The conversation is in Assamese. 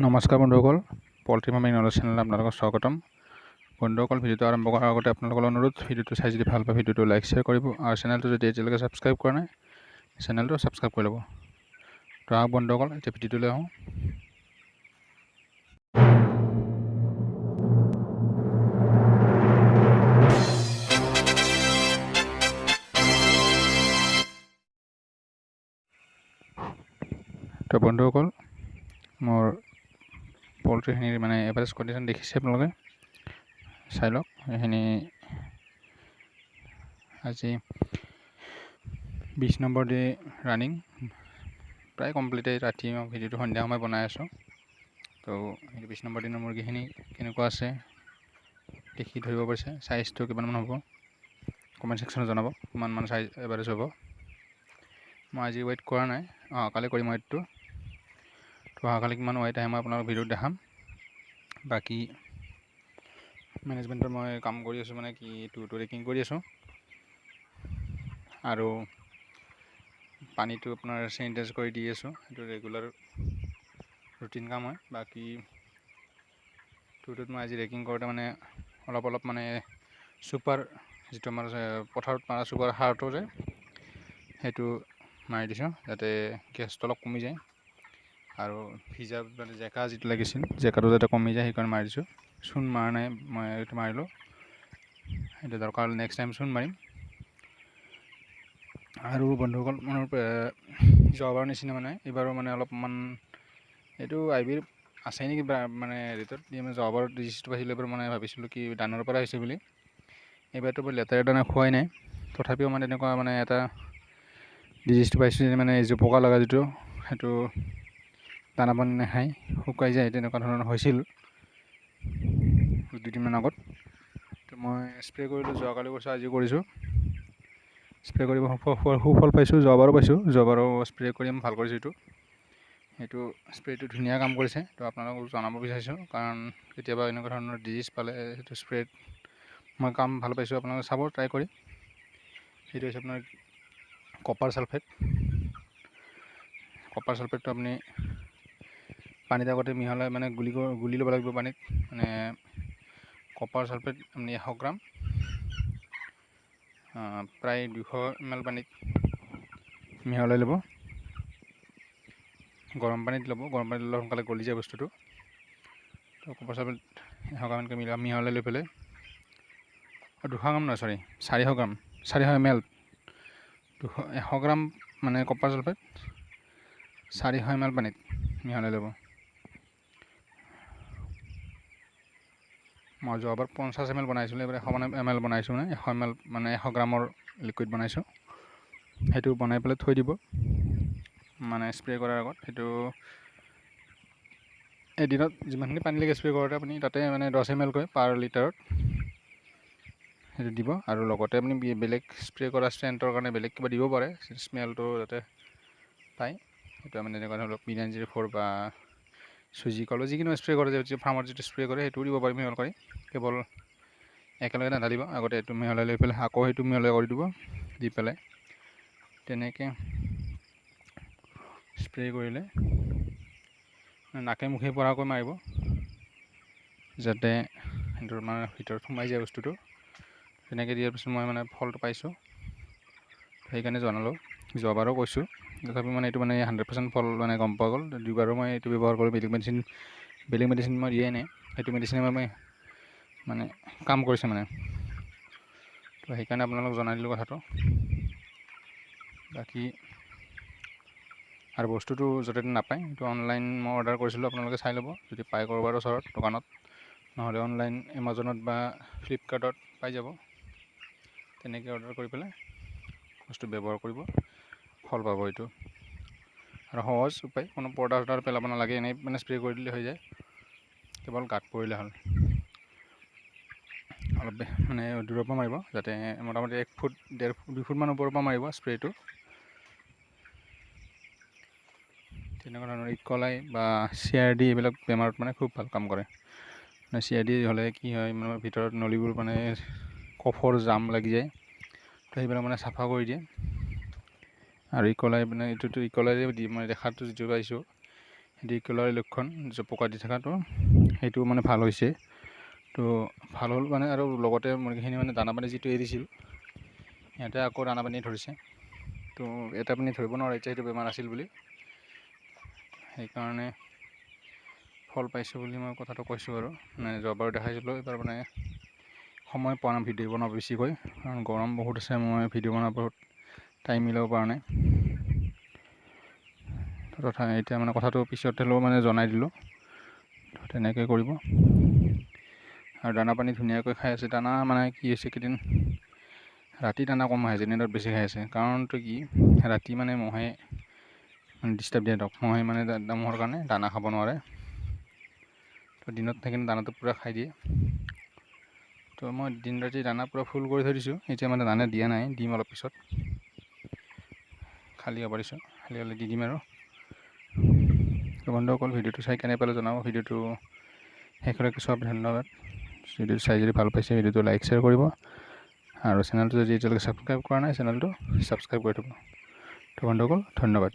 নমস্কাৰ বন্ধুসকল, পল্ট্ৰি ফাৰ্মিং নলেজ চেনেলত আপোনালোকক স্বাগতম। বন্ধুসকল, ভিডিঅ'টো আৰম্ভ কৰাৰ আগতে আপোনালোকৰ অনুৰোধ, ভিডিঅ'টো চাই যদি ভাল পায় ভিডিঅ'টো লাইক শ্বেয়াৰ কৰিব আৰু চেনেলটো যদি এতিয়ালৈকে ছাবস্ক্ৰাইব কৰা নাই চেনেলটো ছাবস্ক্ৰাইব কৰি ল'ব। তো আহক বন্ধুসকল, এতিয়া ভিডিঅ'টোলৈ আহোঁ। তো বন্ধুসকল, মোৰ পল্ট্ৰিখিনিৰ মানে এভাৰেজ কণ্ডিশ্যন দেখিছে আপোনালোকে, চাই লওক। এইখিনি আজি 20 নম্বৰ ডে ৰানিং প্ৰায় কমপ্লিটেই। ৰাতি মই ভিডিঅ'টো সন্ধিয়া সময় বনাই আছোঁ। তো সেইটো 20 নম্বৰ দিনৰ মুৰ্গীখিনি কেনেকুৱা আছে দেখি ধৰিব পাৰিছে। চাইজটো কিমানমান হ'ব কমেণ্ট ছেকশ্যনত জনাব, কিমানমান চাইজ এভাৰেজ হ'ব। মই আজি ৱেইট কৰা নাই, অহাকালি কৰিম ৱেইটটো। তো অহাকালি কিমান ৱেইট আহে মই আপোনালোক ভিডিঅ'ত দেখাম। বাকী মেনেজমেণ্টৰ মই কাম কৰি আছোঁ, মানে কি টুটো ৰেকিং কৰি আছোঁ আৰু পানীটো আপোনাৰ চেনিটাইজ কৰি দি আছোঁ। সেইটো ৰেগুলাৰ ৰুটিন কাম হয়। বাকী টুটোত মই আজি ৰেকিং কৰোঁতে মানে অলপ অলপ মানে চুপাৰ যিটো আমাৰ পথাৰত মাৰা চুপাৰ সাৰটো যে, সেইটো মাৰি দিছোঁ যাতে গেছটো অলপ কমি যায় আৰু ভিজা মানে জেকা যিটো লাগিছিল জেকাটো যাতে কমি যায় সেইকাৰণে মাৰি দিছোঁ। চূণ মাৰা নাই, মই এইটো মাৰিলোঁ। সেইটো দৰকাৰ হ'লে নেক্সট টাইম চূণ মাৰিম। আৰু বন্ধুসকল, মোৰ যোৱাবাৰৰ নিচিনা মানে এইবাৰো মানে অলপমান এইটো আই বিৰ আছে নেকি মানে ৰেটত মানে যোৱাবাৰ ডিজিজটো পাইছিলোঁ, এইবাৰ মানে ভাবিছিলোঁ কি দানৰ পৰা হৈছে বুলি। এইবাৰতো মই লেতেৰা দানা খোৱাই নাই, তথাপিও মানে তেনেকুৱা মানে এটা ডিজিজটো পাইছোঁ যে মানে জোপকা লগা যিটো, সেইটো দানা পানী নাখায় শুকাই যায়, তেনেকুৱা ধৰণৰ হৈছিল দুদিনমান আগত। তো মই স্প্ৰে কৰিলোঁ, যোৱাকালি কৰিছোঁ, আজিও কৰিছোঁ। স্প্ৰে কৰিব সুফল পাইছোঁ, যোৱাবাৰো পাইছোঁ, যোৱাবাৰো স্প্ৰে কৰি মই ভাল কৰিছোঁ। সেইটো স্প্ৰেটো ধুনীয়া কাম কৰিছে। তো আপোনালোকক জনাব বিচাৰিছোঁ, কাৰণ কেতিয়াবা এনেকুৱা ধৰণৰ ডিজিজ পালে সেইটো স্প্ৰেত মই কাম ভাল পাইছোঁ। আপোনালোকে চাব ট্ৰাই কৰি। সেইটো হৈছে আপোনাৰ কপাৰ ছালফেট। কপাৰ ছালফেটটো আপুনি পানীত আগতে মিহলাই মানে গুলি ল'ব লাগিব পানীত। মানে কপাৰ ছালফেট আপুনি 100 গ্ৰাম প্ৰায় 200 ml পানীত মিহলাই ল'ব। গৰম পানীত ল'ব, গৰম পানীত ল'লে সোনকালে গলি যায় বস্তুটো। তো কপাৰ ছালফেট 100 গ্ৰামকৈ মিহলাই লৈ পেলাই, 200 গ্ৰাম নহয় চৰি 400 গ্ৰাম, 400 ml, 100 গ্ৰাম মানে কপাৰ ছালফেট 400 ml পানীত মিহলাই ল'ব। মই যোৱাবাৰ 50 ml বনাইছিলোঁ, এইবাৰ 100 ml বনাইছোঁ, মানে 100 ml মানে 100 গ্ৰামৰ লিকুইড বনাইছোঁ। সেইটো বনাই পেলাই থৈ দিব মানে স্প্ৰে কৰাৰ আগত। সেইটো এদিনত যিমানখিনি পানী লাগে স্প্ৰে কৰোঁতে আপুনি তাতে মানে 10 ml কৈ পাৰ লিটাৰত সেইটো দিব। আৰু লগতে আপুনি বেলেগ স্প্ৰে কৰা চেণ্টৰ কাৰণে বেলেগ কিবা দিব পাৰে, স্মেলটো যাতে পায়। সেইটো মানে তেনেকুৱা ধৰক B904 বা চুজি কল যিকোনো স্প্ৰে কৰে, যে ফাৰ্মত যিটো স্প্ৰে কৰে সেইটোও দিব পাৰিম মিহল কৰি। কেৱল একেলগে নাঢালিব, আগতে এইটো মিহলাই লৈ পেলাই আকৌ সেইটো মিহলাই কৰি দিব, দি পেলাই তেনেকৈ স্প্ৰে কৰিলে নাকে মুখে পৰাকৈ মাৰিব, যাতে সেইটোৰ মানে ভিতৰত সোমাই যায় বস্তুটো। তেনেকৈ দিয়াৰ পিছত মই মানে ফলটো পাইছোঁ, সেইকাৰণে জনালোঁ। যোৱাবাৰো কৈছোঁ, তথাপি মানে এইটো মানে 100% ফল মানে গম পোৱা গ'ল। দুবাৰো মই এইটো ব্যৱহাৰ কৰোঁ, বেলেগ মেডিচিন মই দিয়াই নাই, সেইটো মেডিচিনে মই মানে কাম কৰিছে মানে। তো সেইকাৰণে আপোনালোকক জনাই দিলোঁ কথাটো। বাকী আৰু বস্তুটো য'তে ত'তে নাপায়, সেইটো অনলাইন মই অৰ্ডাৰ কৰিছিলোঁ, আপোনালোকে চাই ল'ব যদি পায় ক'ৰবাৰ ওচৰত দোকানত, নহ'লে অনলাইন এমাজনত বা ফ্লিপকাৰ্টত পাই যাব। তেনেকৈ অৰ্ডাৰ কৰি পেলাই বস্তু ব্যৱহাৰ কৰিব, ফল পাব এইটো। আৰু সহজ উপায়, কোনো পৰ্দা চৰ্দা পেলাব নালাগে, এনেই মানে স্প্ৰে কৰি দিলে হৈ যায়, কেৱল গাত পৰিলে হ'ল। অলপ মানে দূৰৰ পৰা মাৰিব, যাতে মোটামুটি 1 ফুট 1.5 ফুট 2 ফুটমান ওপৰৰ পৰা মাৰিব স্প্ৰেটো। তেনেকুৱা ধৰণৰ ইকলাই বা CRD এইবিলাক বেমাৰত মানে খুব ভাল কাম কৰে। মানে CRD হ'লে কি হয়, মানে ভিতৰত নলীবোৰ মানে কফৰ জাম লাগি যায়, তো সেইবিলাক মানে চাফা কৰি দিয়ে। আৰু ইকলাই মানে এইটোতো ইকলাই দি মই দেখাটো যিটো পাইছোঁ ডিকলাৰ লক্ষণ জপকা দি থকাটো, সেইটো মানে ভাল হৈছে। তো ভাল হ'ল মানে। আৰু লগতে মুৰ্গীখিনি মানে দানা পানী যিটো এৰিছিল, সিহঁতে আকৌ দানা পানী ধৰিছে। তো এটা আপুনি ধৰিব নোৱাৰে এতিয়া সেইটো বেমাৰ আছিল বুলি, সেইকাৰণে ফল পাইছোঁ বুলি মই কথাটো কৈছোঁ। আৰু মানে যোৱাবাৰ দেখাইছিলোঁ, এইবাৰ মানে সময় পোৱা নাই ভিডিঅ' বনাব বেছিকৈ, কাৰণ গৰম বহুত আছে, মই ভিডিঅ' বনাব টাইম মিলাব পৰা নাই। তথা এতিয়া মানে কথাটো পিছত হ'লেও মানে জনাই দিলোঁ, তেনেকৈ কৰিব। আৰু দানা পানী ধুনীয়াকৈ খাই আছে। দানা মানে কি হৈছে, কেইদিন ৰাতি দানা কম খাই আছে, দিনত বেছি খাই আছে। কাৰণটো কি, ৰাতি মানে মহে ডিষ্টাৰ্ব দিয়ে সিহঁতক, মহে মানে মহৰ কাৰণে দানা খাব নোৱাৰে। তো দিনত থাকিলে দানাটো পূৰা খাই দিয়ে। তো মই দিন ৰাতি দানা পূৰা ফুল কৰি থৈ দিছোঁ। এতিয়া মানে দানা দিয়া নাই, দিম অলপ পিছত, খালী হ'ব দিছোঁ, খালী হ'লে দি দিম। আৰু তো বন্ধুসকল, ভিডিঅ'টো চাই কেনে পালে জনাব। ভিডিঅ'টো শেষলৈকে চোৱা ধন্যবাদ। ভিডিঅ'টো চাই যদি ভাল পাইছে, ভিডিঅ'টো লাইক শ্বেয়াৰ কৰিব, আৰু চেনেলটো যদি এতিয়ালৈকে ছাবস্ক্ৰাইব কৰা নাই, চেনেলটো ছাবস্ক্ৰাইব কৰি থ'ব। তো বন্ধুসকল, ধন্যবাদ।